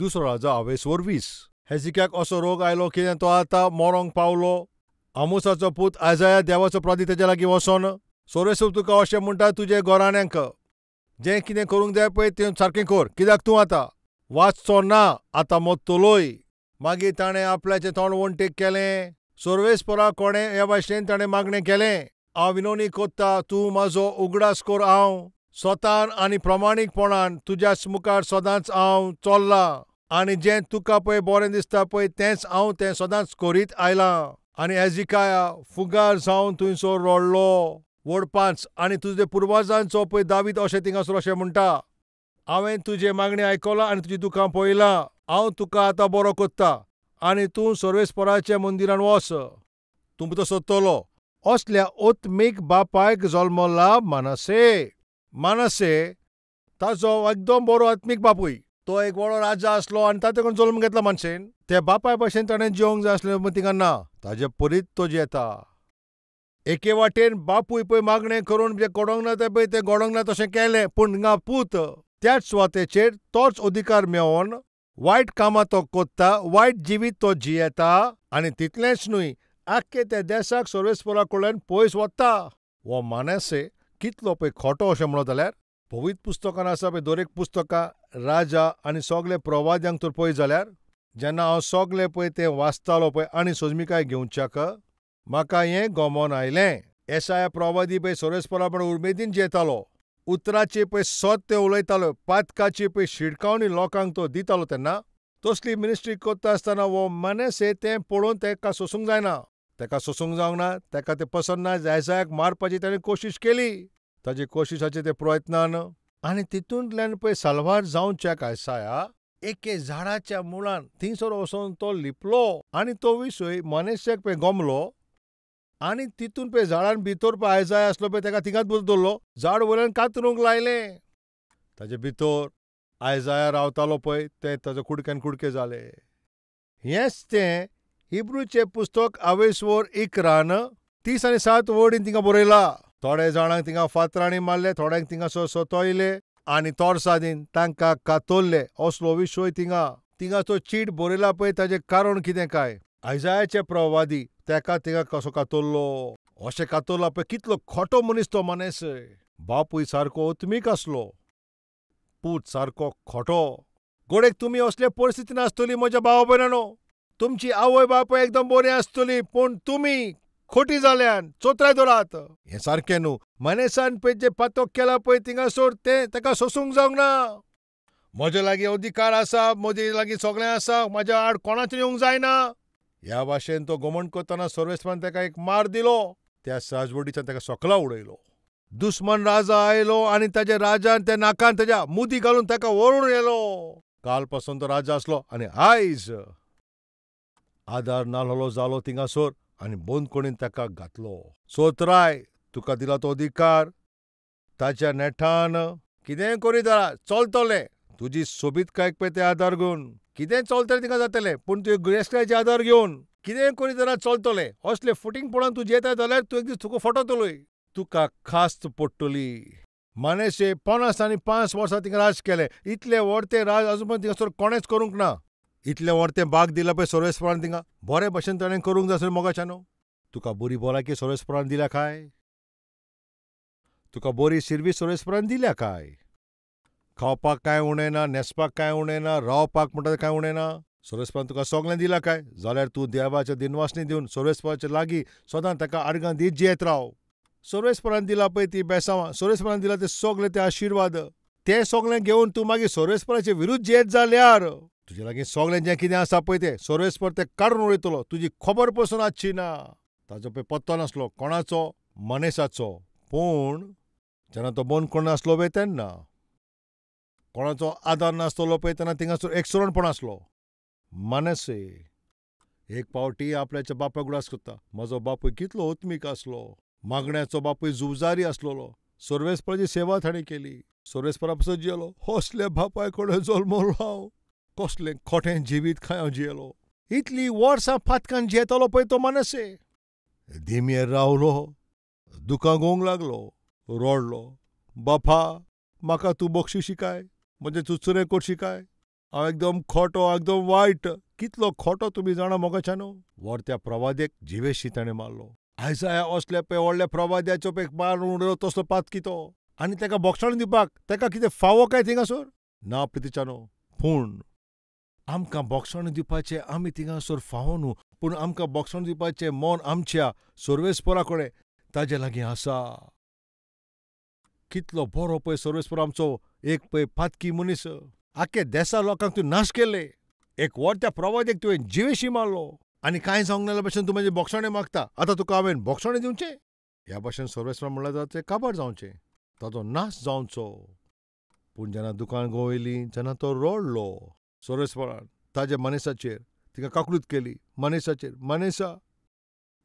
दुसरो राजा आवेसवर 20. हेजिक्याक असो रोग आयलो कितें तो आतां मरोंक पावलो. आमोसाचो पूत आयजाया देवाचो प्रदी तेज्या लागीं वचोन सोरेसूप तुका अशें म्हणटा, तुजे गोराण्यांक जें कितें करूंक जाय पळय तें सारकें कर, कित्याक तूं आतां वाचचो ना, आतां मरतलोय. मागीर ताणें आपल्याचें तोंड वणटीक केलें. सोर्वेस्परा कोणें हे भाशेन ताणें मागणें केलें, हांव विनवणी कोत्ता, तूं म्हाजो उगडास कर, हांव स्वतान आनी प्रमाणीकपणान तुज्याच मुखार सदांच हांव चल्लां आनी जें तुका पळय बरें दिसता पळय तेंच हांव तें सदांच करीत आयलां. आनी हेजिकाया फुगार जावन थंयसर रडलो. वड 5. आनी तुजे पुर्वजांचो पळय दावीद अशें थिंगासर अशें म्हणटा, हांवें तुजें मागणें आयकलां आनी तुजी दुकां पळयलां, हांव तुका आतां बरो कोत्ता आनी तूं सर्वेस्पराच्या मंदिरान वच, तूं तो सोदतलो. असल्या ओत्मीक बापायक जल्मला मानसे. मानसे ताजो एकदम बरो आत्मीक बापूय, तो एक व्हडलो राजा आसलो आनी ताचे कडून जल्म घेतला मानशेन. त्या बापाय भाशेन ताणें जिवंक जाय आसलें पूण थिंगा ना, ताजे परीत तो जियेता. एके वाटेन बापूय पळय मागणें करून जें घडोवंक ना तें पळय तें घडोवंक ना तशें केलें, पूण हिंगा पूत त्याच सुवातेचेर तोच अधिकार मेळोवन वायट कामां तो कोत्ता, वायट जिवीत तो जियेता आनी तितलेंच न्हय आख्खे त्या देसाक सर्वेस्परा कडल्यान पयस वता. हो मानसे कितलो पळय खोटो अशें म्हणत जाल्यार पवित्र पुस्तकान आसा पळय दरेक पुस्तकां राजा आनी सगळे प्रवाद्यांक तर पळय जाल्यार जेन्ना हांव सगळे पळय तें वाचतालो पळय आनी सोजमिकाय घेवच्याक म्हाका हें गमोन आयलें. येसाया प्रवादी पळय सर्वेस्परा पण उमेदीन जियेतालो, उतराची पळय सत्य उलयतालो, पातकाची पळय शिडकावणी लोकांक तो दितालो. तेन्ना तसली मिनिस्ट्री करता आसतना हो मानसे तें पळोवन तेका सोसूंक जायना, तेका सोसूंक जावंक ना, तेका तें पसंत ना. येसायाक मारपाची ताणें कोशिश केली, ताजे कोशिशाचे ते प्रयत्नान आनी तितूंतल्यान पळय साल्वार जावच्याक आयसाया एके झाडाच्या मुळान थिंगसर वचोन तो लिपलो आनी तो विशय मनेशाक पळय गमलो आनी तितून पळय झाडान भितर पळय आयजाय आसलो पळय तेका थिंगाच बरो दवरलो, झाड वयल्यान कातरूंक लायलें. ताजे भितर आयजाया रावतालो पळय तें ताजे कुडक्यान कुडके जाले. हेंच तें हिब्रूचें पुस्तक आवेसवर 11 30 आनी 7 वर्डीन थिंगा बरयलां. थोडे जाणांक थिंगा फातरांनी मारले, थोड्यांक थिंगासर सतयले आनी तोरसादीन तांकां कातरले. असलो विशय थिंगा थिंगा तो चीट बरयला पळय ताजें कारण कितें काय, आयजायाचे प्रवादी तेका थिंगा कसो कातरलो, अशें कातरलो पळय कितलो खोटो मनीस तो मनीस. बापूय सारको ओत्मीक आसलो, पूत सारको खोटो. गोडेक तुमी असले परिस्थितीन आसतली म्हज्या भावा भयणांनो, तुमची आवय बापूय एकदम बरी आसतली पूण तुमी खोटी जाल्यान चोत्राय दवरात. हें सारकें न्हू. मनेसान पळय जें पातक केलां पळय थिंगासर तें तेका सोसूंक जावंक ना. म्हजे लागीं अधिकार आसा, म्हजे लागीं सगळें आसा, म्हाज्या आड कोणाचें येवंक जायना. ह्या भाशेन तो घमंड करतना सर्वेस्परान तेका एक मार दिलो, त्या राजवटीच्यान तेका सकला उडयलो. दुस्मान राजा आयलो आनी ताज्या राजान त्या नाकान ताज्या मुदी घालून ताका व्हरून येलो. काल पासून तो राजा आसलो आनी आयज आदार नाल्लो जालो थिंगासर आनी बंदखणीन ताका घातलो. सोत्राय तुका दिला तो अधिकार, ताच्या नेटान कितेंय करीत जाल्यार चलतलें, तुजी सोबीतकायक पळय ते आदार घेवन कितेंय चलतलें थिंगा जातलें, पूण तुवें गिरेस्तकायेचे आदार घेवन कितेंय करीत जाल्यार चलतलें. असले फटींगपणान तूं जियेता जाल्यार तूं एक दीस तुका फटवतलोय, तुका खास्त पडटली. मानेशे 50 आनी 5 वर्सां थिंगा राज केलें. इतलें व्हड तें राज आजून पर्यंत थिंगासर कोणेंच करूंक ना. इतलें व्हड तें बाग दिलां पळय सर्वेस्परान थिंगा बरे भशेन ताणें करूंक जाय आसलें मोगाच्यान. तुका बरी भलायकी सर्वेस्परान दिल्या काय? तुका बरी सिर्वीस सर्वेस्परान दिल्या काय? खावपाक कांय उणें ना, न्हेसपाक कांय उणें ना, रावपाक म्हणटा कांय उणें ना, सर्वेस्परान तुका सगळें दिलां काय? जाल्यार तूं देवाच्या दिनवासणी दिवन सर्वेस्पराच्या लागीं सदां ताका आर्गां दीत जियेत राव. सर्वेस्परान दिला पळय ती बेसांवां, सर्वेस्परान दिला ते सगळे ते आशिर्वाद, ते सगळें घेवन तूं मागीर सर्वेस्पराचे विरुद्ध जियेत जाल्यार तुजे लागीं सगळें जें कितें आसा पळय तें सर्वेस्पर तें काडून उडयतलो, तुजी खबर पसून आसची ना. ताजो पळय पत्तो नासलो कोणाचो, मनेसाचो. पूण जेन्ना तो बंदखण आसलो पळय तेन्ना कोणाचो आदार नासतलो पळय तेन्ना थिंगासर एकसुरणपण आसलो. मानसे एक पावटी आपल्याच्या बापायक उगडास करता, म्हजो बापूय कितलो ओत्मीक आसलो, मागण्याचो बापूय जुजारी आसलेलो, सर्वेस्पराची सेवा ताणें केली, सर्वेस्परा पासत जियेलो. असल्या बापाय कडेन जल्मलो हांव, कसलें खोटें जिवीत खंय हांव जियेलो. इतलीं वर्सां पातकान जियेतालो पळय तो मानसे. दिमयेर रावलो, दुकां गोवंक लागलो, रडलो, बापा म्हाका तूं बक्षिशी काय, म्हजें चुचुरें करशी काय? हांव एकदम खोटो, एकदम वायट. कितलो खोटो तुमी जाणा मोगाच्यानो. व्हर त्या प्रवादेक जिवेशी ताणें मारलो. आयजाया असल्या पळय व्हडल्या प्रवाद्याचो पळय मारून उडयलो तसलो पातकी तो. आनी ताका बोगसाण दिवपाक ताका कितें फावो काय थिंगासर ना प्रितीच्यानो. पूण आमकां बोगसाण दिवपाचें आमी थिंगासर फावो न्हू, पूण आमकां बोगसाण दिवपाचें मन आमच्या सर्वेस्परा कडेन ताजे लागीं आसा. कितलो बरो पळय सर्वेस्पर आमचो एक पळय पातकी मनीस. आख्खे देसा लोकांक तूं नाश केले. एक व्हड त्या प्रवादेक तुवें जिवेशी मारलो आनी कांय जावंक नाल्या भशेन तूं म्हजें बोगसाणें मागता. आतां तुका हांवें बोगसाणें दिवचें? ह्या भशेन सर्वेस्पर म्हणल्यार ताचें काबार जावचें, ताचो नाश जावचो. पूण जेन्ना दुकान गवयली तेन्ना तो रडलो. सर्वेस्परान ताज्या मनीसाचेर तिका काकूळट केली. मनीसाचेर, मनीसा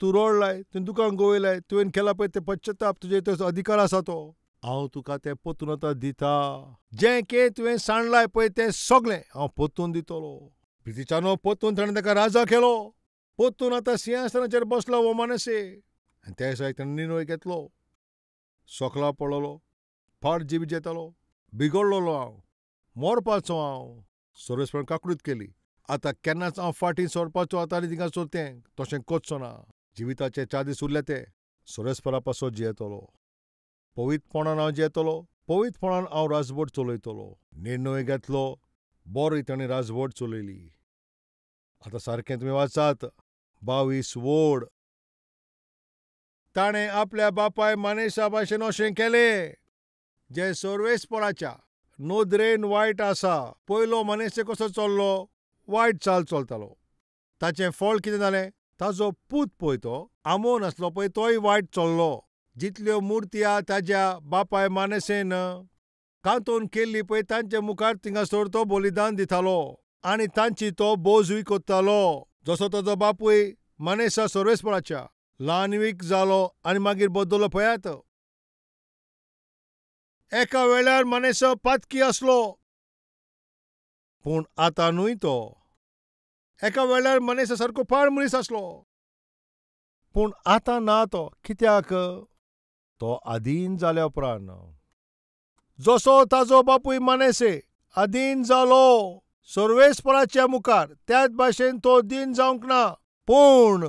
तूं रडलाय, तुवें दुकान गवयलाय, तुवें केला पळय तें पश्चताप, तुजे तो अधिकार आसा तो. हांव तुका तें पोतून आतां दिता. जें कितें तुवें सांडलाय पळय तें सगळें हांव पोतून दितलो. प्रितीच्यानो पोतून ताणें ताका राजा केलो. पोतून आतां सिंहासनाचेर बसलो हो मानसे. आनी त्या दिसा एक ताणें निर्णय घेतलो. सोकला पडलो, फार जिवीत जेतालो, बिगडलोलो हांव, मरपाचो हांव. सर्वेस्परान काकूळट केली. आतां केन्नाच हांव फाटीं सरपाचो आतां आनी थिंगासर तें तशें करचो ना. जिविताचे 4 दीस उरले ते सर्वेस्परा पासत जियेतलो. पवित्रपणान हांव जियेतलो, पवित्रपणान हांव राजवट चलयतलो. निर्णय घेतलो, बरी ताणें राजवट चलयली. आतां सारकें तुमी वाचात 22 वड. ताणें आपल्या बापाय मानेसा भाशेन अशें केलें जें सर्वेस्पराच्या नदरेन वायट आसा. पयलो मनीस कसो चल्लो? वायट चाल चलतालो. ताचें फळ कितें जालें? ताजो पूत पळय तो आमोन आसलो पळय तोय वायट चल्लो. जितल्यो मुर्ती ताज्या बापाय मानसेन कांतोवन केल्ली पळय तांचे मुखार थिंगासर तो बलिदान दितालो आनी तांची तो बोजूय कोत्तालो. जसो ताजो बापूय मानेसा सर्वेस्पराच्या ल्हानवीक जालो आनी मागीर बदल्लो पळयात. एका वेळार मानेसा पातकी आसलो, पूण आतां न्हय तो. एका वेळार मानेसा सारको पाड मनीस आसलो, पूण आतां ना तो. कित्याक? तो आदीन जाल्या उपरांत. जसो ताजो बापूय मानेसे आदीन जालो सर्वेस्पराच्या मुखार, त्याच भाशेन तो दीन जावंक ना. पूण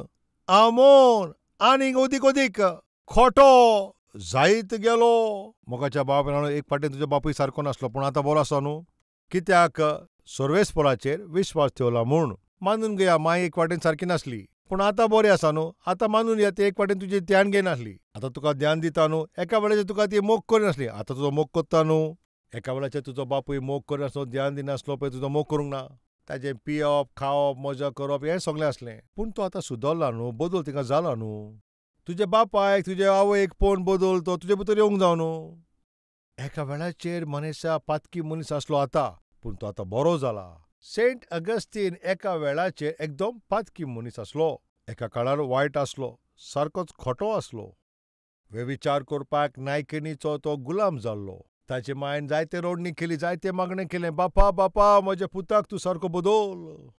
आमोन आनीक अदीक अदीक खोटो जायत गेलो. मोगाच्या बापायन एक फावटी तुजो बापूय सारको नासलो, पूण आतां बरो आसा न्हू. कित्याक? सर्वेस्पराचेर विश्वास ठेवला म्हूण. मानून घेया माय एक वाटेन सारकी नासली, पूण आतां बरी आसा न्हू. आतां मानून घेया ती एक वाटेन तुजी ध्यान घेयनासली, आतां तुका ध्यान दिता न्हू. एका वेळाचेर तुका ती मोग करिनासली, आतां तुजो मोग करता न्हू. एका वेळाचेर तुजो बापूय मोग करिनासलो, ध्यान दिनासलो पळय, तुजो मोग करूंक ना. ताजें पियप, खावप, मजा करप हें सगळें आसलें, पूण तो आतां सुदरला न्हू, बदल तिका जाला न्हू. तुज्या बापायक तुज्या आवयक पळोवन बदल तो तुजे भितर येवंक जाव न्हू. एका वेळाचेर मनीसा पातकी मनीस आसलो आतां, पूण तो आतां बरो जाला. सेंट अगस्तीन एका वेळाचेर एकदम पातकी मनीस आसलो. एका काळार वायट आसलो, सारकोच खोटो आसलो. वेविचार करपाक नायकिणीचो तो गुलाम जाल्लो. ताचे मायन जायते रोडणी केली, जायते मागणें केलें, बापा बापा म्हज्या पुताक तूं सारको बदल.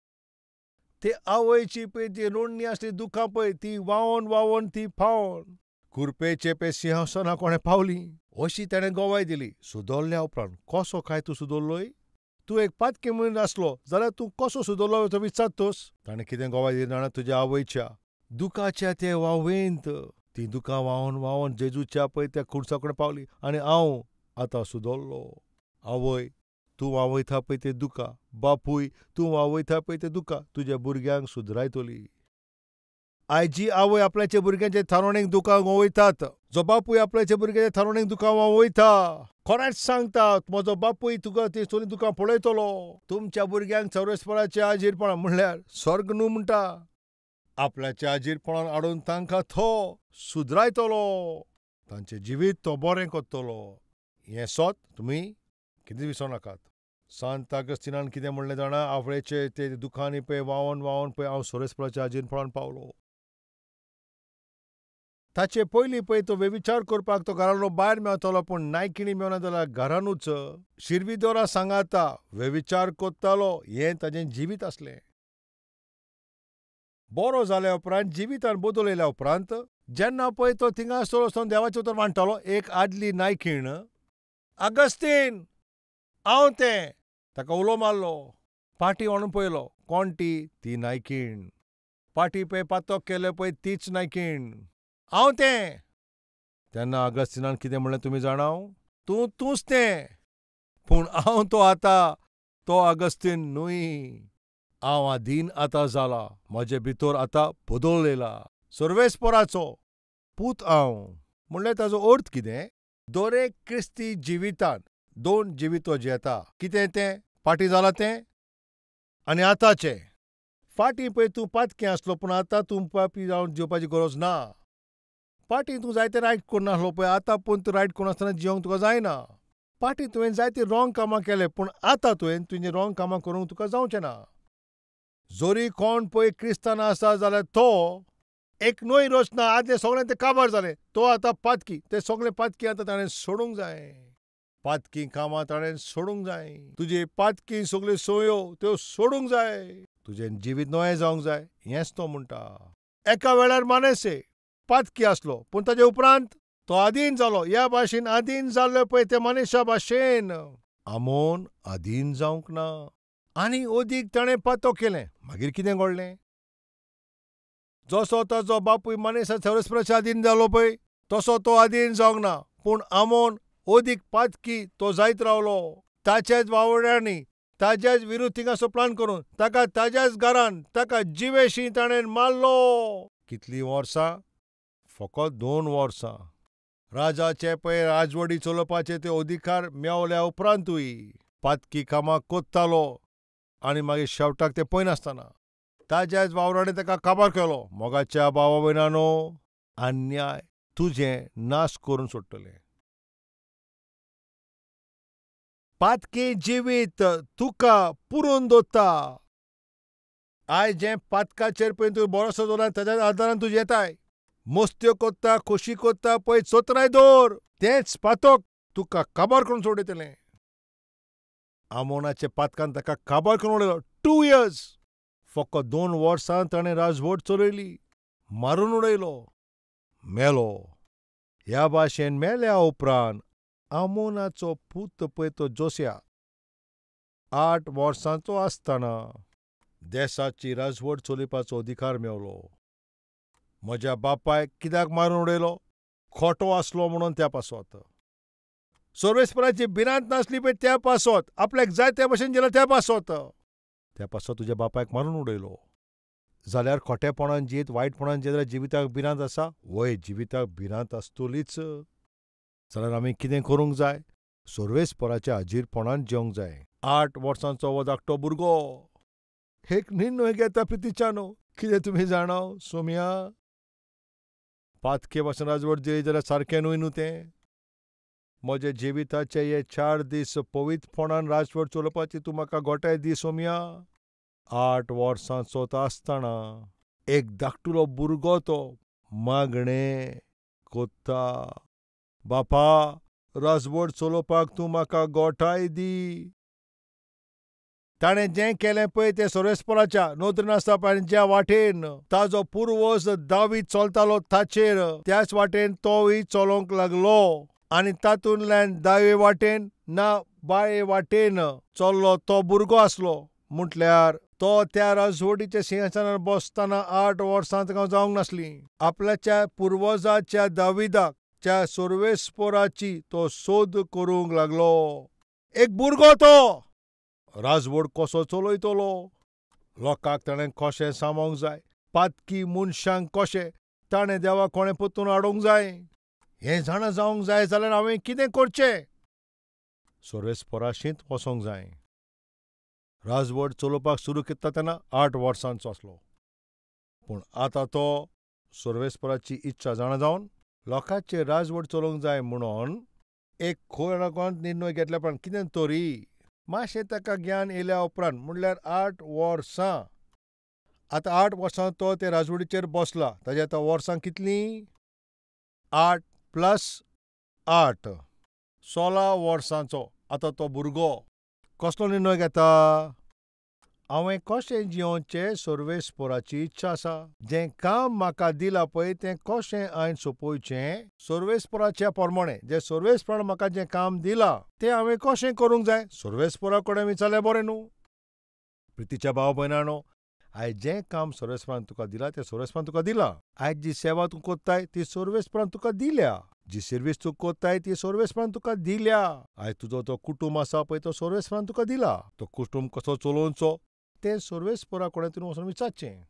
ते आवयची पळय ती रोडणी आसली, दुखां पळय ती व्हांवन व्हांवन ती पावन कुरपेचे पळय सिंहासना कोणें पावली. अशी ताणें गवाय दिली. सुदरल्या उपरांत कसो काय तूं सुदरलोय? तूं एक पातकी मनीस आसलो जाल्यार तूं कसो सुदरलो तो विचारतोस. ताणें कितें गवाय दिली जाणा? तुज्या आवयच्या दुखाच्या ते वावेंत ती दुखां व्हांवन व्हांवन जेजूच्या पळय त्या खुर्सा कडेन पावली आनी हांव आतां सुदरलो. आवय तूं व्हांवयता पळय ते दुकां, बापूय तूं व्हांवयता पळय ते दुकां तुज्या भुरग्यांक सुदरायतली. आयजी आवय आपल्याच्या भुरग्यांचे थारोणेक दुकां व्हांवयतात, जो बापूय आपल्याच्या भुरग्यांच्या थारोणेक दुकां व्हांवयता. खरेंच सांगता, म्हजो बापूय तुका ती चोरी दुकां पळयतलो. तुमच्या भुरग्यांक सर्वेस्पराच्या आजीरपणा म्हणल्यार स्वर्ग न्हू म्हणटा, आपल्याच्या आजीरपणान हाडून तांकां तो सुदरायतलो, तांचें जिवीत तो बरें करतलो. हें सत तुमी कितें विसरूं नाकात. सांत अगस्तिनान कितें म्हणलें जाणा? आपल्याचे ते दुखांनी पळय व्हांवन व्हांवन पळय हांव सर्वेस्पराच्या आजीरपणान पावलो. ताचे पयलीं पळय तो वेविचार करपाक तो घरांतलो भायर मेवतालो, पूण नायकिणी मेवना जाल्यार घरानूच शिरविदोरा सांगाता वेविचार करतालो. हें ताजें जिवीत आसलें. बरो जाल्या उपरांत, जिवितान बदल येयल्या उपरांत जेन्ना पळय तो थिंगासर वचोन देवाचें उतर मांडटालो, एक आदली नायकीण, अगस्तीन हांव तें, ताका उलो मारलो. पाटी वणून पळयलो, कोण ती? ती नायकीण. पाटी पळय पातोक केलें पळय तीच नायकीण. हांव तें. तेन्ना अगस्तिनान कितें म्हणलें तुमी जाणाव? तूं तूंच तें, पूण हांव तो आतां तो अगस्तीन न्हय. हांव आदीन आतां जाला, म्हजे भितर आतां बदल येयला. सर्वेस्पराचो पूत हांव. म्हणल्यार ताजो अर्थ कितें? दरेक क्रिस्ती जिवितान दोन जिवितो जियेता. कितें तें? फाटीं जालां तें आनी आतांचें. फाटीं पळय तूं पातकें आसलो, पूण आतां तूं पापी जावन जिवपाची गरज ना. फाटीं तूं जायते रायट करनासलो पळय, आतां पूण तूं रायट करनासतना जिवंक तुका जायना. फाटीं तुवें जायते रोंग कामां केले, पूण आतां तुवें तुजें रोंग कामां करूंक तुका जावचें ना. जरी कोण पळय क्रिस्तान आसा जाल्यार तो एक न्हय रचना, आदलें सगळें तें काबार जालें, तो आतां पातकी. तें सगळें पातकी आतां ताणें सोडूंक जाय. पातकी कामां ताणें सोडूंक जाय. तुजे पातकी सगल्यो संवयो त्यो सोडूंक जाय. तुजें जिवीत नवें जावंक जाय, हेंच तो म्हणटा. एका वेळार मानेसे पातकी आसलो, पूण ताजे उपरांत तो आदीन जालो. ह्या भाशेन आदीन जाल्लो पळय त्या मनीसा भाशेन आमोन आदीन जावंक ना आनी अदीक ताणें पातोक केलें. मागीर कितें घडलें? जसो ताजो बापूय मनीस सर्वेस्पराच्या आदीन जालो पळय तसो तो आदीन जावंक ना, पूण आमोन अदीक पातकी तो जायत रावलो. ताच्याच वावड्यांनी ताज्याच विरुद्ध थिंगासो प्लान करून ताका ताज्याच घरान ताका जिवेशी ताणें मारलो. कितलीं वर्सां? फकत 2 वर्सां. राजाचे पळय राजवडी चलोवपाचे ते अधिकार मेवल्या उपरांतूय पातकी कामां कोत्तालो आनी मागीर शेवटाक ते पळयनासतना ताज्याच वावरांनी ताका काबार केलो. मोगाच्या भावा भयणानो, अन्याय तुजें नाश करून सोडटलें. पातकी जिवीत तुका पुरून दवरता. आयज जें पातकाचेर पळय तुवें भरोसो दवरला ताज्या आदारान तूं येताय. मस्त्यो कोत्ता, खोशी कोत्ता पळय चोत्राय दवर, तेंच पातक तुका काबार करून सोडयतलें. आमोनाच्या पातकान ताका काबार करून उडयलो. 2 years, फकत 2 वर्सां ताणें राजवट चलयली. मारून उडयलो, मेलो. ह्या भाशेन मेल्या उपरांत आमोनाचो पूत पळय तो जोस्या 8 वर्सांचो आसतना देसाची राजवट चलोवपाचो अधिकार मेवलो. म्हज्या बापायक कित्याक मारून उडयलो? खोटो आसलो म्हणून त्या पासत. सर्वेस्पराची भिरांत नासली पळय त्या पासत, आपल्याक जाय त्या भशेन गेलो त्या पासत. त्या पासत तुज्या बापायक मारून उडयलो. जाल्यार खोटेपणान जियेत, वायटपणान जियेत जाल्यार जिविताक भिरांत आसा? वय, जिविताक भिरांत आसतलीच. जाल्यार आमी कितें करूंक जाय? सर्वेस्पराच्या हाजीरपणान जेवंक जाय. 8 वर्सांचो हो धाकटो भुरगो एक निर्णय घेता प्रितीच्यानो. कितें तुमी जाणाव सोम्या? पातके भाशेन राजवट जियेत जाल्यार सारकें न्हय न्हू तें. म्हज्या जिविताचे हे 4 दीस पवित्रपणान राजवट चलोवपाची तूं म्हाका गोठाय दी सोम्या. 8 वर्सांचो तो आसतना एक धाकटुलो भुरगो तो मागणें कोत्ता, बापा राजवट चलोवपाक तूं म्हाका गोठाय दी. ताणें जें केलें पळय तें सर्वेस्पराच्या नदरेन आसता, आनी ज्या वाटेन ताजो पुर्वज दावीद चलतालो ताचेर त्याच वाटेन तोवूय चलोवंक लागलो. आनी तातूंतल्यान दावे वाटेन ना बाये वाटेन चल्लो तो भुरगो आसलो. म्हटल्यार तो त्या राजवटीच्या सिंहासनार बसतना 8 वर्सां ताका जावंक नासलीं. आपल्याच्या पुर्वजाच्या दाविदाक त्या सर्वेस्पराची तो सोद करूंक लागलो. एक भुरगो तो राजवट कसो चलयतलो, लोकांक ताणें कशें सांबाळूंक जाय, पातकी मनशांक कशें ताणें देवा कोणें परतून हाडूंक जाय, हें जाणा जावंक जाय जाल्यार हांवें कितें करचें? सर्वेस्पराशींत वचोंक जाय. राजवट चलोवपाक सुरू केता तेन्ना 8 वर्सांचो आसलो, पूण आतां तो सर्वेस्पराची इच्छा जाणा जावन लोकांचेर राजवट चलोवंक जाय म्हणून एक खोराकोन निर्णय घेतल्या उपरांत कितें तरी मातशें ताका ज्ञान येयल्या उपरांत, म्हणल्यार 8 वर्सां. आतां 8 वर्सां तो ते राजवटीचेर बसला. ताज्या आतां वर्सां कितलीं? 8 + 8, 16 वर्सांचो आतां तो भुरगो. कसलो निर्णय घेता? हांवें कशें जियोवचें सर्वेस्पराची इच्छा आसा. जें काम म्हाका दिलां पळय तें कशें हांवें सोंपोवचें सर्वेस्पराच्या प्रमाणें. जें सर्वेस्परान म्हाका जें काम दिलां तें हांवें कशें करूंक जाय सर्वेस्परा कडेन विचारल्यार बरें न्हू. प्रितीच्या भाव भयणानो, आयज जें काम सर्वेस्परान तुका दिलां तें सर्वेस्परान तुका दिलां. आयज जी सेवा तूं कोत्ताय ती सर्वेस्परान तुका दिल्या. जी सर्वीस तूं कोत्ताय ती सर्वेस्परान तुका दिल्या. आयज तुजो तो कुटूंब आसा पळय तो सर्वेस्परान तुका दिला. तो कुटूंब कसो चलोवचो तें सर्वेस्परा कडेन तुवें वचून विचारचें.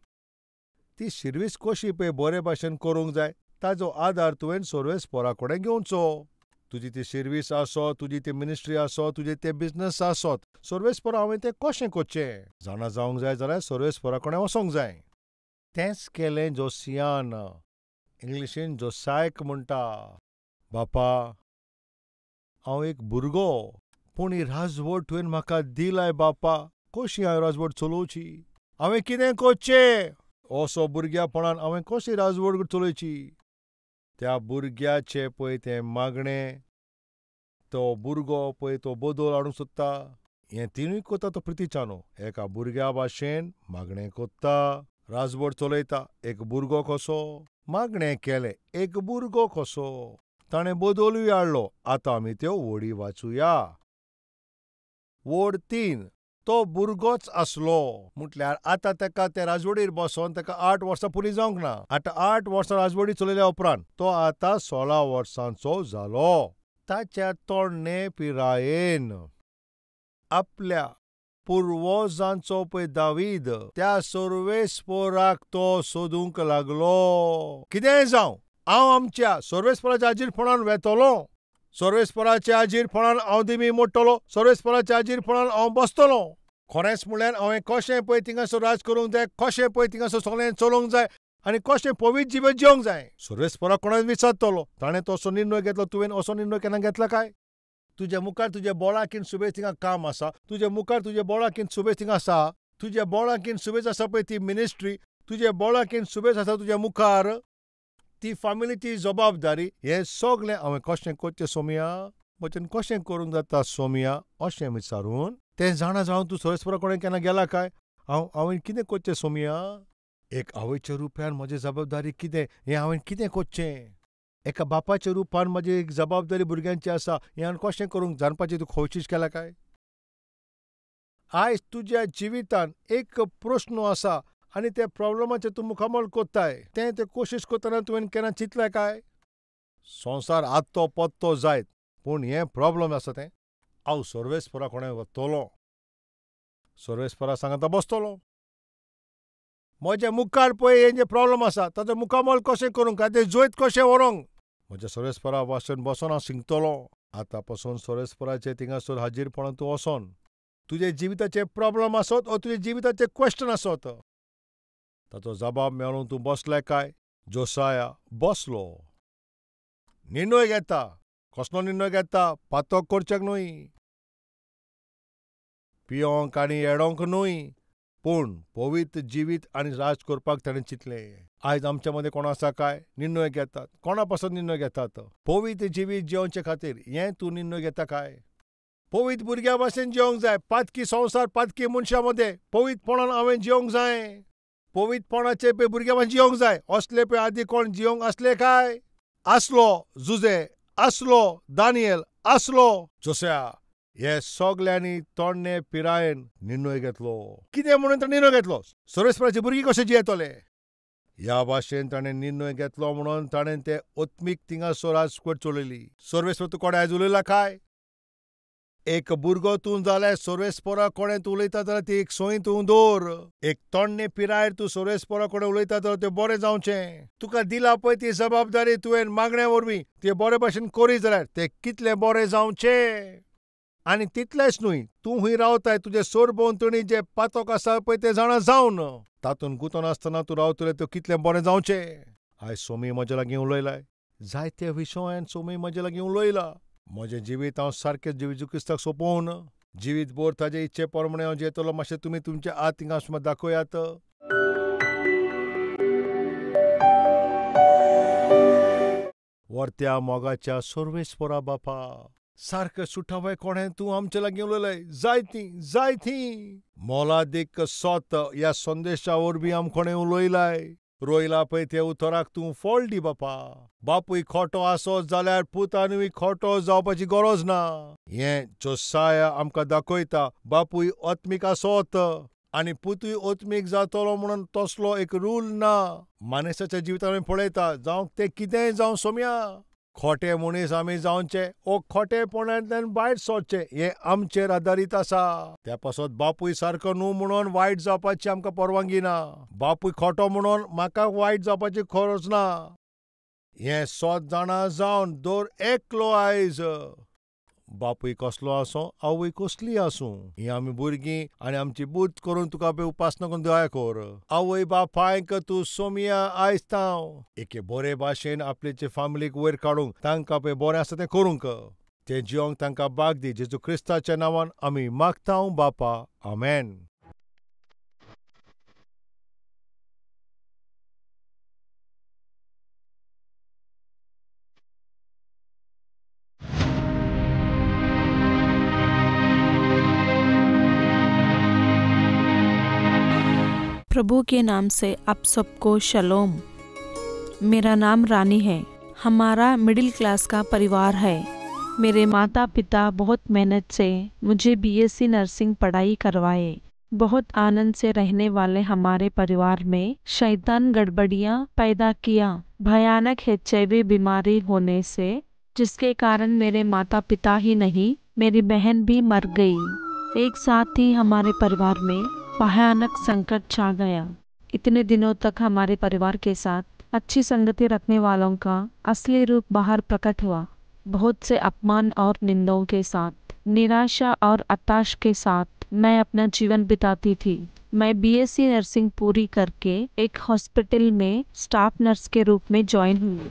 ती सर्वीस कशी पळय बरे भाशेन करूंक जाय ताजो आदार तुवें सर्वेस्परा कडेन घेवचो. तुजी ती सर्वीस आसत, तुजी ती मिनिस्ट्री आसत, तुजे ते बिजनस आसत, सर्वेस्परा हांवें तें कशें करचें जाणा जावंक जाय जाल्यार सर्वेस्परा कडेन वचोंक जाय. तेंच केलें जोसियान, इंग्लिशीन जोसायक म्हणटा. बापा, हांव एक भुरगो, पूण ही राजवट तुवें म्हाका दिलाय बापा, कशी हांवें राजवट चलोवची? हांवें कितें करचें? असो भुरग्यापणान हांवें कशी राजवट चलोवची? त्या भुरग्याचें पळय तें मागणें, तो भुरगो पळय तो बदल हाडूंक सोदता. हें तिनूय कोत्ता तो प्रितीच्यानो. एका भुरग्या भाशेन मागणें कोत्ता, राजवट चलयता. एक भुरगो कसो मागणें केलें, एक भुरगो कसो ताणें बदलूय हाडलो. आतां आमी त्यो वडी वाचुया. वड 3, तो भुरगोच आसलो म्हटल्यार आतां ताका ते राजवडीर बसोन ताका 8 वर्सां पुरी जावंक ना. आतां 8 वर्सां राजवडी चलयल्या उपरांत तो आतां 16 वर्सांचो जालो. ताच्या तोडणे पिरायेन आपल्या पुर्वजांचो पळय दावीद त्या सर्वेस्पराक तो सोदूंक लागलो. कितेंय जावं, हांव आमच्या सर्वेस्पराच्या हाजीरपणान वेतलो, सर्वेस्पराच्या हाजीरपणान हांव दिमी मोडटलो, सर्वेस्पराच्या हाजीरपणान हांव बसतलो. खरेंच म्हणल्यार हांवें कशें पळय थिंगासर राज करूंक जाय, कशें पळय थिंगासर सगळें चलोवंक जाय आनी कशें पवित्र जिवीत जिवंक जाय. सर्वेस्पराक कोणाक विचारतलो? ताणें तो असो निर्णय घेतलो, तुवें असो निर्णय केन्ना घेतला काय? तुज्या मुखार तुज्या बोळाकीन सुबेज थिंगा काम आसा, तुज्या मुखार तुज्या बोळाकीन सुबेज थिंगा आसा, तुज्या बोळाकीन सुबेज आसा पळय ती मिनिस्ट्री, तुज्या बोळाकीन सुबेज आसा तुज्या मुखार ती फामिलीची जबाबदारी. हें सगळें हांवें कशें करचें सोमया, म्हज्यान कशें करूंक जाता सोमया अशें विचारून तें जाणा जावन तूं सर्वेस्परा कडेन केन्ना गेला काय? हांवें कितें करचें सोमया? एक आवयच्या रुपान म्हजी जबाबदारी कितें हें हांवें कितें करचें? एका बापाच्या रुपान म्हजी एक जबाबदारी भुरग्यांची आसा, हें हांवें कशें करूंक जाणपाची तूं कोशिश केला काय? आयज तुज्या जिवितान एक प्रस्न आसा आनी त्या प्रॉब्लमाचें तूं मुखामल कोत्ताय, तें तें कोशिश करतना तुवें केन्ना चिंतलें काय? संवसार आत्तो पत्तो जायत पूण हें प्रॉब्लम आसा तें हांव सर्वेस्परा कोणें वतलो, सर्वेस्परा सांगाता बसतलो. म्हज्या मुखार पळय हें जें प्रॉब्लम आसा ताचो मुखामल कशें करूंक, तें जैत कशें व्हरूंक, म्हज्या सर्वेस्परा वासून बसोन हांव शिंकतलो. आतां पसून सर्वेस्पराचें थिंगासर हाजीरपणान तूं वचोन तुजे जिविताचे प्रॉब्लम आसत ओ तुजे जिविताचे क्वेश्चन आसत ताचो जबाब मेळून तूं बसले काय? जोसाया बसलो. निर्णय घेता. कसलो निर्णय घेता? पातक करचें न्हय, पियोंक आनी येडोंक न्हय, पूण पवित्र जिवीत आनी राज करपाक ताणें चिंतलें. आयज आमच्या मदें कोण आसा काय निर्णय घेतात? कोणा पासत निर्णय घेतात? पवित्र जिवीत जिवचे खातीर हें तूं निर्णय घेता काय? पवित्र भुरग्या भाशेन जिवंक जाय. पातकी संवसार, पातकी मनशां मदें पवित्रपणान हांवें जिवंक जाय. पवित्रपणाचे पळय भुरग्या भाशेन जिवंक जाय. असले पळय आदी कोण जिवंक आसले काय? आसलो जुजे, आसलो दानियल, आसलो जोस्या. हे सगल्यांनी तोडणे पिरायेन निर्णय घेतलो. कितें म्हणून तो निर्णय घेतलो? सर्वेस्पराची भुरगीं कशें जियेतले ह्या भाशेन ताणें निर्णय घेतलो म्हणून ताणें ते ओत्मीक थिंगासर राजवट चलयली. सर्वेस्पर तूं कोणें आयज उलयला काय? एक भुरगो तूं जाल्यार सर्वेस्परा कोणें तूं उलयता जाल्यार ती एक सोय तूं दवर. एक तोडणे पिरायेर तूं सर्वेस्परा कडेन उलयता जाल्यार तें बरें जावचें. तुका दिला पळय ती जबाबदारी तुवें मागण्या वरवीं तें बरे भाशेन करी जाल्यार तें कितलें बरें जावचें. आनी तितलेंच न्हय, तूं हुंय रावताय तुजे सरभोंवतणी जे पातक आसा पळय तें जाणा जावन तातूंत गुंतून आसतना तूं रावतलें तें कितलें बरें जावचें. आयज सोमी म्हज्या लागीं उलयलाय, जायते विशयान सोमी म्हज्या लागीं उलयला. म्हजें जिवीत हांव सारकें जेजू क्रिस्ताक सोंपोवन जिवीत भर ताजे इच्छे प्रमाणे हांव जियेतलो. मातशें तुमी तुमचे हात थिंगा दाखयात. वर्त्या मोगाच्या सर्वेस्परा बापा, सारकें सुटावे कोणें तूं आमचे लागीं उलयलाय जायतीं जायतीं मोलादीक सोत ह्या संदेशा वरवीं आम कोणें उलयलाय. रोयला पळय त्या उतराक तूं फळ दी बापा. बापूय खोटो आसत जाल्यार पुतानूय खोटो जावपाची गरज ना. हें जोसाया आमकां दाखयता. बापूय आत्मीक आसत आनी पुतूय ओत्मीक जातलो म्हणून तसलो एक रूल ना. मानसाच्या जिवितान आमी पळयता जावंक तें कितेंय जावं सोम्या. खोटे मनीस आमी जावचे ओ खोटेपणांतल्यान भायर सरचें हें आमचेर आदारीत आसा. त्या पासत बापूय सारको न्हू म्हणून वायट जावपाची आमकां परवानगी ना. बापूय खोटो म्हणून म्हाका वायट जावपाची गरज ना. हें सत जाणा जावन दर एकलो आयज बापूय कसलो आसूं आवय कसली आसूं हीं आमी भुरगीं आनी आमची बुद्द करून तुका पळय उपासना करून दया कर. आवय बापायक तूं सोमया आयज तांव एके बरे भाशेन आपल्याचे फामिलीक वयर काडूंक तांकां पळय बरें आसा तें करूंक तें जिवंक तांकां बाग दी. जेजू क्रिस्ताच्या नांवान आमी मागता बापा, आमेन. प्रभु के नाम से आप सबको शलोम। मेरा नाम रानी है। हमारा मिडिल क्लास का परिवार है। मेरे माता पिता बहुत मेहनत से मुझे बीएससी नर्सिंग पढ़ाई करवाए। बहुत आनंद से रहने वाले हमारे परिवार में शैतान गड़बड़ियाँ पैदा किया। भयानक HIV बीमारी होने से, जिसके कारण मेरे माता पिता ही नहीं मेरी बहन भी मर गई। एक साथ ही हमारे परिवार में भयानक संकट छा गया। इतने दिनों तक हमारे परिवार के साथ अच्छी संगति रखने वालों का असली रूप बाहर प्रकट हुआ। बहुत से अपमान और निंदाओं के साथ, निराशा और हताश के साथ मैं अपना जीवन बिताती थी। मैं बीएससी नर्सिंग पूरी करके एक हॉस्पिटल में स्टाफ नर्स के रूप में ज्वाइन हुई।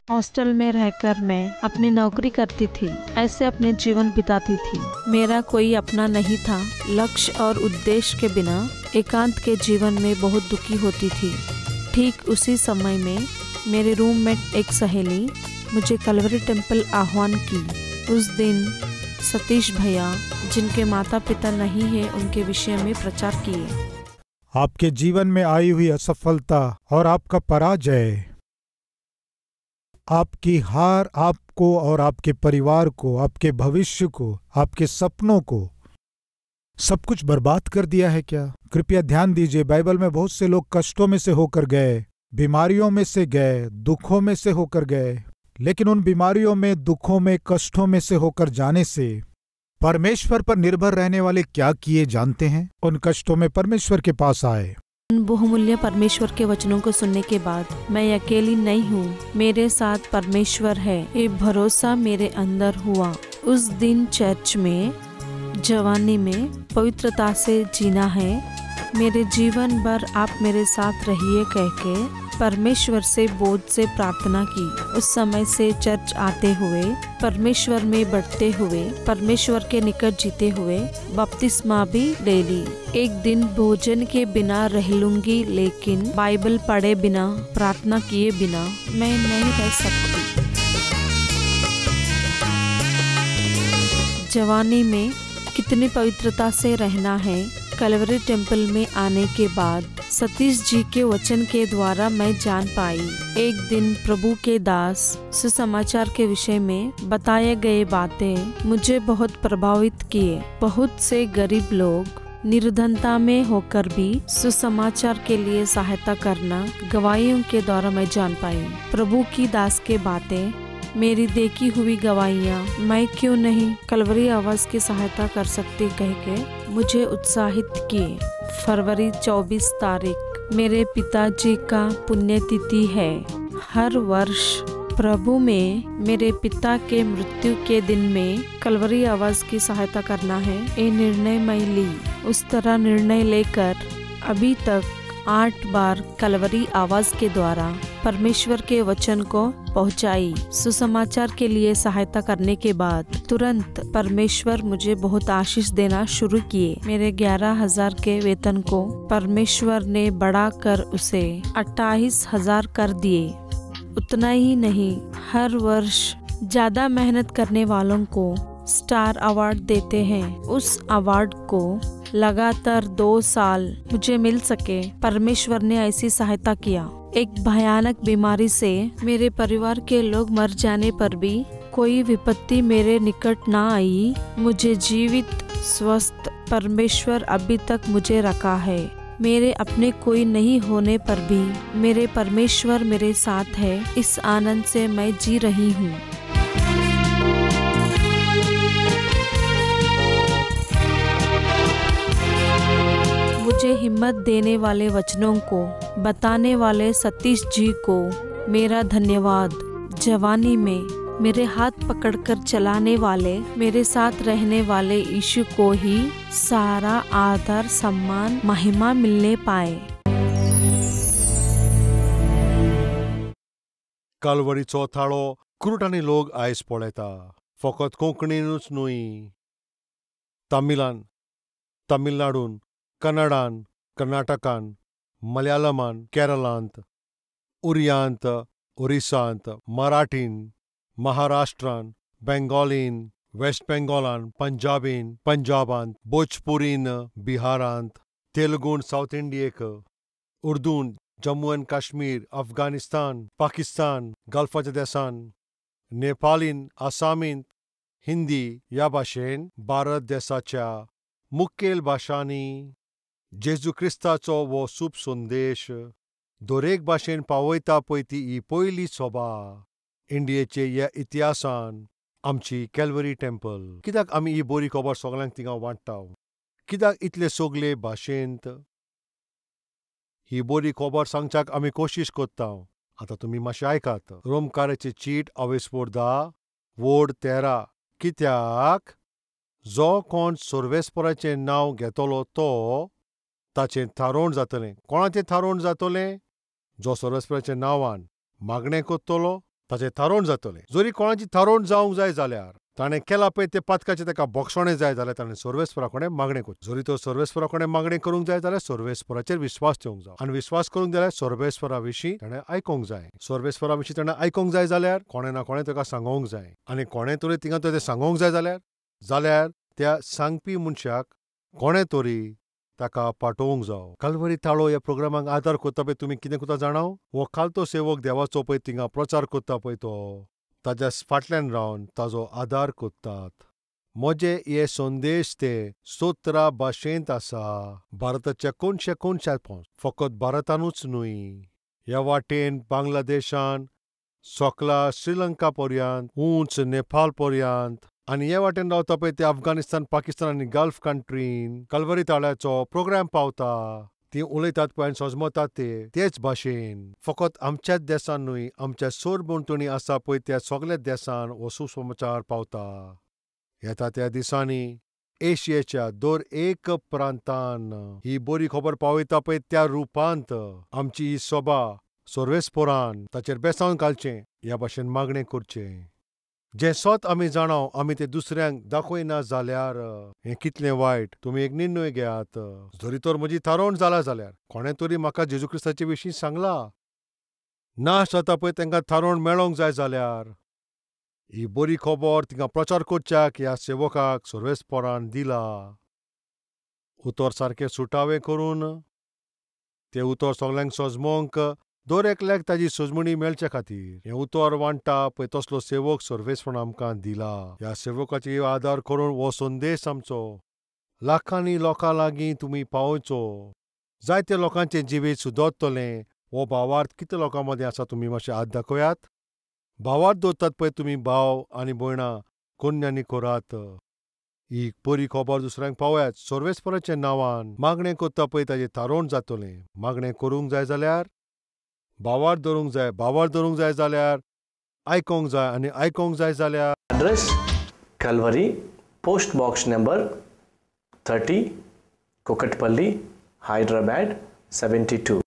हॉस्टल में रहकर मैं अपनी नौकरी करती थी। ऐसे अपने जीवन बिताती थी। मेरा कोई अपना नहीं था। लक्ष्य और उद्देश्य के बिना एकांत के जीवन में बहुत दुखी होती थी। ठीक उसी समय में मेरे रूममेट एक सहेली मुझे कलवरी टेम्पल आह्वान की। उस दिन सतीश भैया, जिनके माता पिता नहीं है, उनके विषय में प्रचार किए। आपके जीवन में आई हुई असफलता और आपका पराजय, आपकी हार आपको और आपके परिवार को, आपके भविष्य को, आपके सपनों को सब कुछ बर्बाद कर दिया है क्या? कृपया ध्यान दीजिए, बाइबल में बहुत से लोग कष्टों में से होकर गए, बीमारियों में से गए, दुखों में से होकर गए, लेकिन उन बीमारियों में, दुखों में, कष्टों में से होकर जाने से परमेश्वर पर निर्भर रहने वाले क्या किए जानते हैं? उन कष्टों में परमेश्वर के पास आए। उन बहुमूल्य परमेश्वर के वचनों को सुनने के बाद मैं अकेली नहीं हूँ, मेरे साथ परमेश्वर है, ये भरोसा मेरे अंदर हुआ। उस दिन चर्च में जवानी में पवित्रता से जीना है, मेरे जीवन भर आप मेरे साथ रहिए कह के परमेश्वर से बोझ से प्रार्थना की। उस समय से चर्च आते हुए, परमेश्वर में बढ़ते हुए, परमेश्वर के निकट जीते हुए बपतिस्मा भी ले ली। एक दिन भोजन के बिना रह लूंगी, लेकिन बाइबल पढ़े बिना, प्रार्थना किए बिना मैं नहीं रह सकती। जवानी में कितनी पवित्रता से रहना है, कलवरी टेम्पल में आने के बाद सतीश जी के वचन के द्वारा मैं जान पाई। एक दिन प्रभु के दास सुसमाचार के विषय में बताए गए बातें मुझे बहुत प्रभावित किए। बहुत से गरीब लोग निर्धनता में होकर भी सुसमाचार के लिए सहायता करना गवाहियों के द्वारा मैं जान पाई। प्रभु की दास के बातें, मेरी देखी हुई गवाहियाँ, मैं क्यों नहीं कलवरी आवाज़ की सहायता कर सकती कह के मुझे उत्साहित किए। फरवरी 24 तारीख मेरे पिताजी का पुण्यतिथि है। हर वर्ष प्रभु में मेरे पिता के मृत्यु के दिन में कलवरी आवाज़ की सहायता करना है, ये निर्णय मैं ली। उस तरह निर्णय लेकर अभी तक 8 बार कलवरी आवाज़ के द्वारा परमेश्वर के वचन को पहुंचाई। सुसमाचार के लिए सहायता करने के बाद तुरंत परमेश्वर मुझे बहुत आशीष देना शुरू किए। मेरे 11,000 के वेतन को परमेश्वर ने बढ़ाकर उसे 28,000 कर दिए। उतना ही नहीं, हर वर्ष ज़्यादा मेहनत करने वालों को स्टार अवार्ड देते हैं। उस अवार्ड को लगातार 2 साल मुझे मिल सके, परमेश्वर ने ऐसी सहायता किया। एक भयानक बीमारी से मेरे परिवार के लोग मर जाने पर भी कोई विपत्ति मेरे निकट ना आई। मुझे जीवित स्वस्थ परमेश्वर अभी तक मुझे रखा है। मेरे अपने कोई नहीं होने पर भी मेरे परमेश्वर मेरे साथ है। इस आनंद से मैं जी रही हूँ। मुझे हिम्मत देने वाले वचनों को बताने वाले सतीश जी को मेरा धन्यवाद। जवानी में मेरे हाथ पकड़कर चलाने वाले, मेरे साथ रहने वाले यीशु को ही सारा आदर, सम्मान, महिमा मिलने पाए। कालवरीचो थाळो कुरुटांनी लोक आयज पळयता, फकत कोंकणीनूच न्हय, तमिलान, तमिळनाडून, कन्नडान, कर्नाटकान, मलयालमान, केरळांत, उरियांत, ओरिसांत, मराठीन, महाराष्ट्रान, बेंगॉलीन, वेस्ट बेंगॉलान, पंजाबीन, पंजाबांत, भोजपुरीन, बिहारांत, तेलुगून सावथ इंडियेक, उर्दून, जम्मू एंड काश्मीर, अफगाणिस्तान, पाकिस्तान, गल्फाच्या देसान, नेपालीन, आसामीन, हिंदी ह्या भाशेन भारत देसाच्या मुखेल भाशांनी जेजू क्रिस्ताचो हो शुभ संदेश दरेक भाशेन पावयता पळय ती ही पयली सभा इंडियेचे ह्या इतिहासान आमची कॅल्वरी टेम्पल. कित्याक आमी ही बरी खबर सगळ्यांक थिंगा वांट्टा? कित्याक इतले सगळे भाशेंत ही बरी खबर सांगच्याक आमी कोशिश कोत्ता? आतां तुमी मातशें आयकात. रोमकाराची चीट अवेस्पोर 10 वोड 13. कित्याक जो कोण सर्वेस्पराचें नांव घेतलो तो ताचें थारोवण जातलें. कोणाचें थारोवण जातलें? जो सर्वेस्पराच्या नांवान मागणें करतलो ताचें थारोवण जातलें. जरी कोणाची थारोवण जावंक जाय जाल्यार ताणें केलां पळय तें पातकाचें ताका बक्षणें जाय जाल्यार ताणें सर्वेस्परा कडेन मागणें करचें. जरी तो सर्वेस्परा कडेन मागणें करूंक जाय जाल्यार सर्वेस्पराचेर विस्वास ठेवंक जाय, आनी विस्वास करूंक जाल्यार सर्वेस्परा विशीं ताणें आयकोंक जाय. सर्वेस्परा विशीं ताणें आयकोंक जाय जाल्यार कोणें ना कोणें ताका सांगोंक जाय, आनी कोणें तरी थिंगा तें सांगोंक जाय जाल्यार त्या सांगपी मनशाक कोणें तरी ताका पाठोवंक जावो. कालवरी थाळो ह्या प्रोग्रामाक आदार करता पळय तुमी कितें करता जाणाव? हो खालतो सेवक देवाचो पळय थिंगा प्रचार करता पळय तो ताज्या फाटल्यान रावन ताजो आदार करतात. म्हजे हे संदेश ते 17 भाशेंत आसा, भारताच्या कोनशे कोनशात, फकत भारतानूच न्हय, ह्या वाटेन बांगलादेशान, सोकला श्रीलंका पर्यंत, उंच नेपाळ पर्यंत, आनी हे वाटेन रावता पळय ते अफगाणिस्तान, पाकिस्तान आनी गल्फ कंट्रीन कलवरी ताळ्याचो प्रोग्राम पावता. ती उलयतात पळय आनी सजमतात ते तेच भाशेन. फकत आमच्याच देसान न्हय, आमच्या सरभोंवतणी आसा पळय त्या सगळ्या देसान हो सुसमाचार पावता. येता त्या दिसांनी एशियेच्या दर एक प्रांतान ही बरी खबर पावयता पळय त्या रुपांत आमची ही सभा सर्वेस्पोरान ताचेर बेसावन घालचें ह्या भाशेन मागणें करचें. जें सत आमी जाणाव आमी तें दुसऱ्यांक दाखयना जाल्यार हें कितलें वायट. तुमी एक निर्णय घेयात. जरी तर म्हजी थारोवण जाला जाल्यार कोणें तरी म्हाका जेजू क्रिस्ताचे विशीं सांगलां, नाश जाता पळय तांकां थारोवण मेळोंक जाय जाल्यार ही बरी खबर तिंगा प्रचार करच्याक ह्या सेवकाक सर्वेस्परान दिला. उतर सारकें सुटावें करून तें उतर सगल्यांक सजमोंक दर एकल्याक ताजी सजमणी मेळचे खातीर हें उतर वांट्टा पळय तसलो सेवक सर्वेस्परान आमकां दिला. ह्या सेवकाची आदार करून हो संदेश आमचो लाखांनी लोकां लागीं तुमी पावोवचो. जायते लोकांचें जिवीत सुदरतलें. हो भावार्थ कितले लोकां मदीं आसा तुमी मातशें हात दाखयात. भावार्थ दवरतात पळय तुमी भाव आनी भयणां कोन्यांनी करात. ही बरी खबर दुसऱ्यांक पावयात. सर्वेस्पराच्या नांवान मागणें करता पळय ताजें थारोवण जातलें. मागणें करूंक जाय जाल्यार भावार्थ धरूंक जाय, भावार्थ धरूंक जाय जाल्यार आयकोंक जाय, आनी आयकोंक जाय जाल्यार address Calvary, post box number 30, Kukatpally, Hyderabad 72.